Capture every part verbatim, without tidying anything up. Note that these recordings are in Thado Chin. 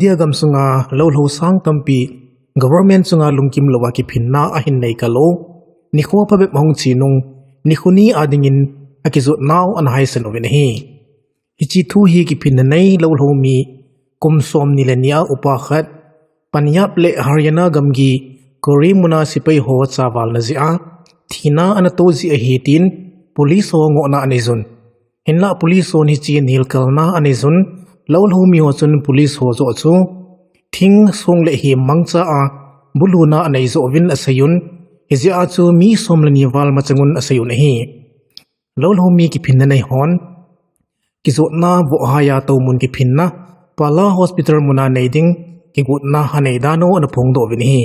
India gamsunga loulhou sang tampi government chunga lungkim louva kiphinna ahin nei kalou, nikho phabep ahung che nung, nikho ni adingin akijotnau ana haisan uvin ahi. Hiche thu hi kiphinna nei loulhou mi kum somni le ni a upa khat, Punjab le Haryana gamgi Kori muna sepai ho chavalna jeh a thina ana to jeh ahi tin police ho ngohna anei jun. Hinlah police hon hiche nelkalna anei jun, loulhou mi ho chun police ho joh chu thing song le hi mangcha a buluna anei joh uvin asei un, hijeh a chu mi som le ni val machang un asei un ahi. Loulhou mi kiphinna nei hon kijotna vohhai a toumun kiphinna Pala Hospital muna nei ding kigotna anei dan u ana phongdoh uvin ahi.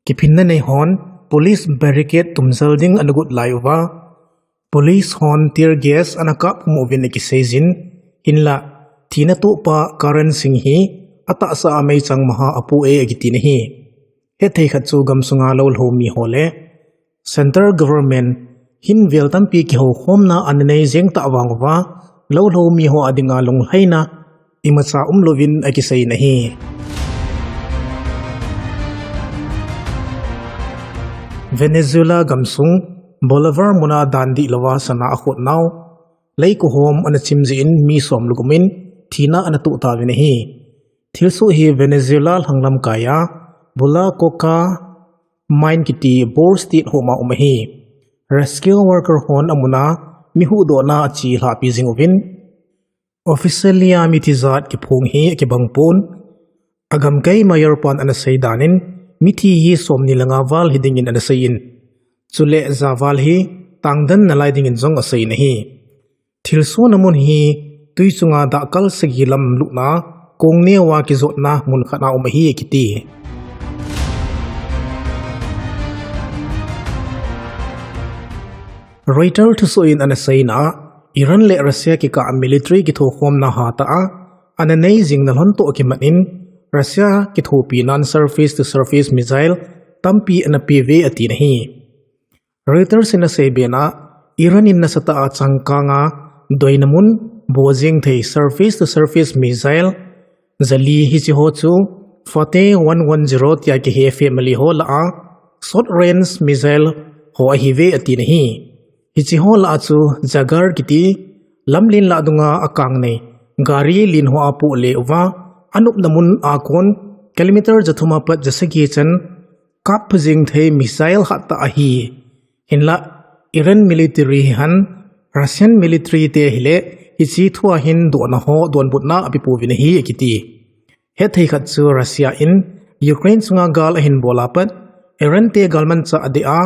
Kiphinna nei hon police barricade tumjal ding ana got lai uva, police hon tear gas ana kap um uvin akisei jin, hinlah thina tohpa Karan Singh hi atahsa a meichang maha apoh e akiti na ahi. Hethei khat chu gamsunga loulhou mi ho le Central Government hin vel tampi kihoukhomna ana nei jeng tah vang uva, loulhou mi ho adinga lunglhaina imacha umlouvin akisei na ahi. Venezuela gamsung Bolivar muna dan dihlouva sana akhotnau leikohom ana chim jeh in mi som le gup in thina ana toh tauvin ahi. Thilsoh hi Venezuela lhanglam kai a Bula Coca Mine kiti Bor State homa um ahi. Rescue worker hon amuna mi huhdohna a chelhahpi jing uvin, officially a mithi jat kiphong hi akibang pon. Agamkai mayor pan ana sei dan in, mithi hi somni le nga val hiding in ana sei in, chule ja val hi tangdan nalai ding in jong asei na ahi. Thilsohna mun hi twi chunga dahkal sagi lam lutna kong neo a kijotna mun khat a um ahi akiti. Reuters thusoh in ana seina a, Iran le Russia kikah a military kithokhomna hatah a ana nei jing nalhon toh akimat in, Russia kithopi nan surface to surface missile tampi ana pe uve ati na ahi. Reuters in asei bena, Iran in nasatah a changkang a doina mun bo jeng thei surface to surface missile jali hiche ho chu Fateh one one zero tia kihe family ho lah a short range missile ho ahiuve ati na ahi. Hiche ho lah a chu Jagar kiti lamlen lah dunga akang nei gari len ho apoh le uva, anopna mun a kon kilometer jathum apat jasagi chan kap jeng thei missile hatah ahi. Hinlah Iran military hihen Russian military te hile hiche thua hin dohna ho donbutna apepouvin ahi akiti. Hethei khat chu Russia in Ukraine chunga gal ahin bol apat, Iran te galmanchah adeh a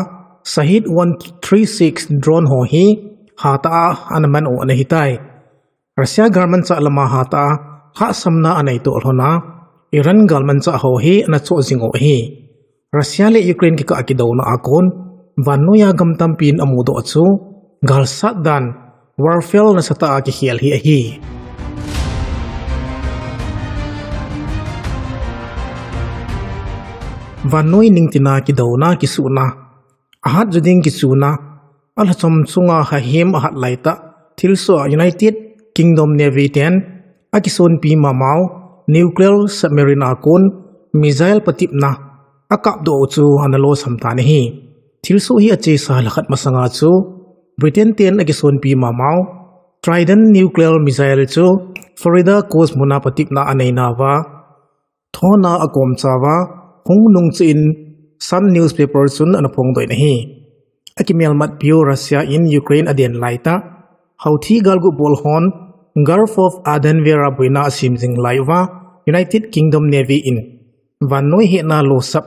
Shahed one three six drone ho hi hatah a ana man u ana hitai. Russia galmanchah lama hatah a lhahsamna anei toh lhon a, Iran galmanchah ho hi ana choh jing u ahi. Russia le Ukraine kikah a kidouna a kon, vannoiya gam tampin amudoh chu, galsat dan, warfare nasatah a kikhel hi ahi. Vannoi ningtina kidouna kisuhna, ahat ju ding kichuna, alhachom chunga hahem ahat laitah, thilsoh a United Kingdom Navy ten akisonpi mamau nuclear submarine a kon missile patepna akapdoh u chu ana losam tan ahi. Thilsoh hi achesa lhakhat masanga chu Britain ten akisonpi mamau Trident nuclear missile chu Florida coast muna patepna aneinauva, thona akomchauva hung nung chu in Sun newspaper chun ana phongdoh in ahi. Akimelmatpiu Russia in Ukraine aden laitah, Houthi galgu bol hon Gulf of Aden vera boina asem jing lai uva, United Kingdom Navy in vannoi hetna losap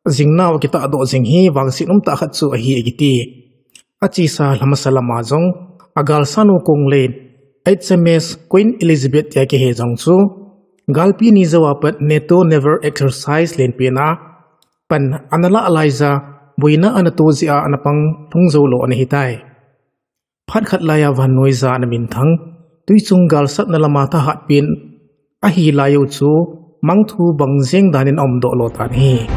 jingnauva kitahdoh jing hi vangset umtah khat chu ahi akiti. Achesa lhamasa lama jong agalsatnu kong len H M S Queen Elizabeth tia kihe jong chu galpi ni jouva pat NATO naval exercise lenpena pan ana lah laija boina ana to jeh a ana pang lhung joulou ana hitai. Phat khat laiya vannoija ana minthang, twichung galsatna lama thahatpen ahi laiyu chu mangthu bang jeng danin aumdoh lou tan ahi.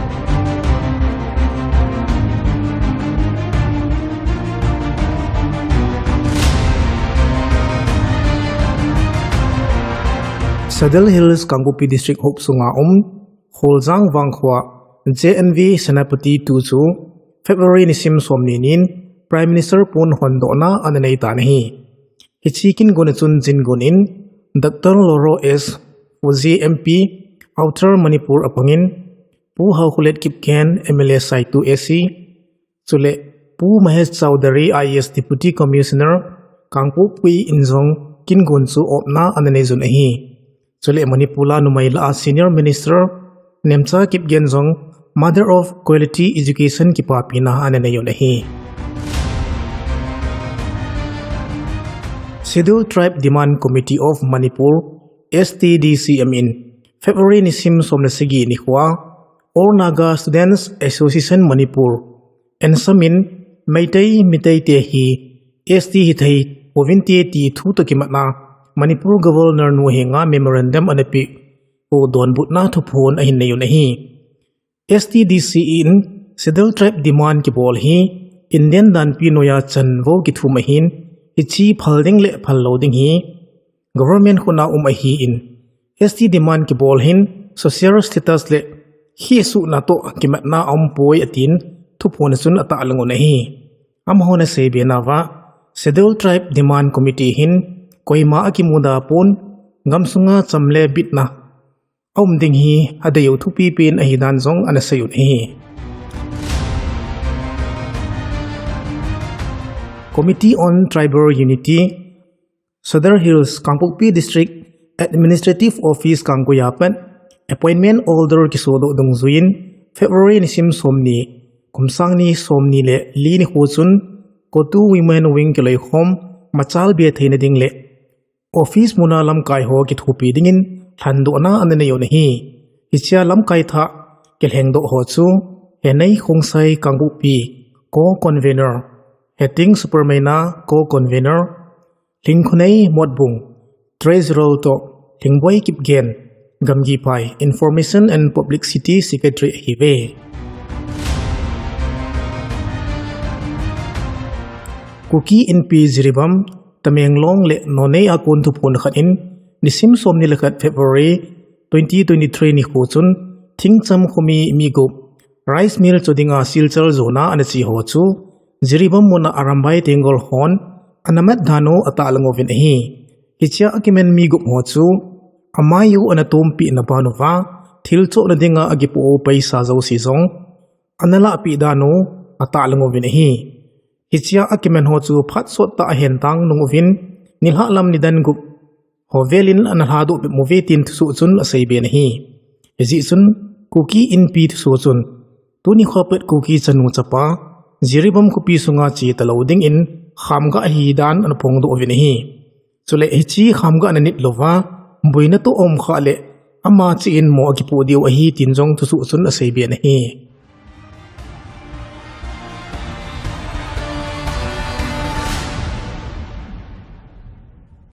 Sadar Hills Kangpokpi District hop sunga um Kholjang Vangkho a J N V Senapati two chu February nisim somni nin Prime Minister pon hondohna ana nei tan ahi. Hiche kin gon a chun jin gon in Doctor Loro S, Fuji M P, Outer Manipur apangin, Pu Haokholet Kipgen, M L A Saitu A C, chule Pu Mahesh Chaudhary, I A S Deputy Commissioner, Kangpokpi in jong kin gon chu opna ana nei jun ahi. Chule Manipur a numei lah a Senior Minister Nemcha Kipgen jong Mother of Quality Education kipapina ana nei un ahi. Scheduled Tribe Demand Committee of Manipur, S T D C M in February nisim som le sagi nikho a All Naga Students Association Manipur, ANSAM in Meitei, Meitei te hi S T hithei pouvinte ti thu toh kimatna Manipur Governor nu henga memorandum ana peh u donbutna thuphon ahin nei un ahi. S T D C in Scheduled Tribe demand kibol hi Indian danpi noiya chanvo kithum ahin, hiche phal ding le phal lou ding hi government khut a um ahin, S T demand kibol hin social status le hisuhna toh kimatna aumpoi atin thuphon a chun atahlang un ahi. Amahon aseibe nauva, Scheduled Tribe Demand Committee hin koima akimuda pon, gamsunga cham le bitna aum ding hi adeiu thupi pen ahidan jong ana sei un ahi. Committee on Tribal Unity, Sadar Hills, Kangpokpi District Administrative Office Kangpokpi a pat appointment order kisodoh dungjuiyin February nisim somni, kum sang ni somni le li nikho chun CoTU Women Wing kiloikhom machal be theina ding le office muna lamkai ho kithopi dingin lhandohna ana nei un ahi. Hichea lamkai thah kilhengdoh ho chu Henei Khongsai Kangpokpi, Co-Convener, Heting Supermeina, Co-Convener, Lhingkhonei Motbung, Treasurer toh Lhingboi Kipgen, Gamgiphai, Information and Publicity Secretary ahiuve. Kuki Inpi Jiribam, Tamenglong le Noney a kon thuphon khat in, nisim somni le khat February twenty twenty-three nikho chun, Thingcham khomi mi gup, rice mill cho dinga Silchar jona ana che ho chu, Jiribam muna Arambai Tenggol hon ana mat dan u atahlang uvin ahi. Hichea akiman mi gup ho chu, amai u ana tompeh na ban uva, thil chohna dinga akipoh u paisa jouse jong ana lahpeh dan u atahlang uvin ahi. Hichea akiman ho chu phat sottah a ahentang nung uvin, nilhah lam nidan gup ho velin ana lhadoh peh uve tin thusoh chun aseibe in ahi. Hijeh chun Kuki Inpi thusoh chun, tuni nikho a pat Kuki chanu chapa Jiribam khopi sunga che talou dingin khamgah ahidan ana phongdoh uvin ahi. Chule hiche khamgah ana nit louva, boina toh aum khah le, ama cheh in mo akipoh diu ahi tin jong thusoh chun aseibe in ahi.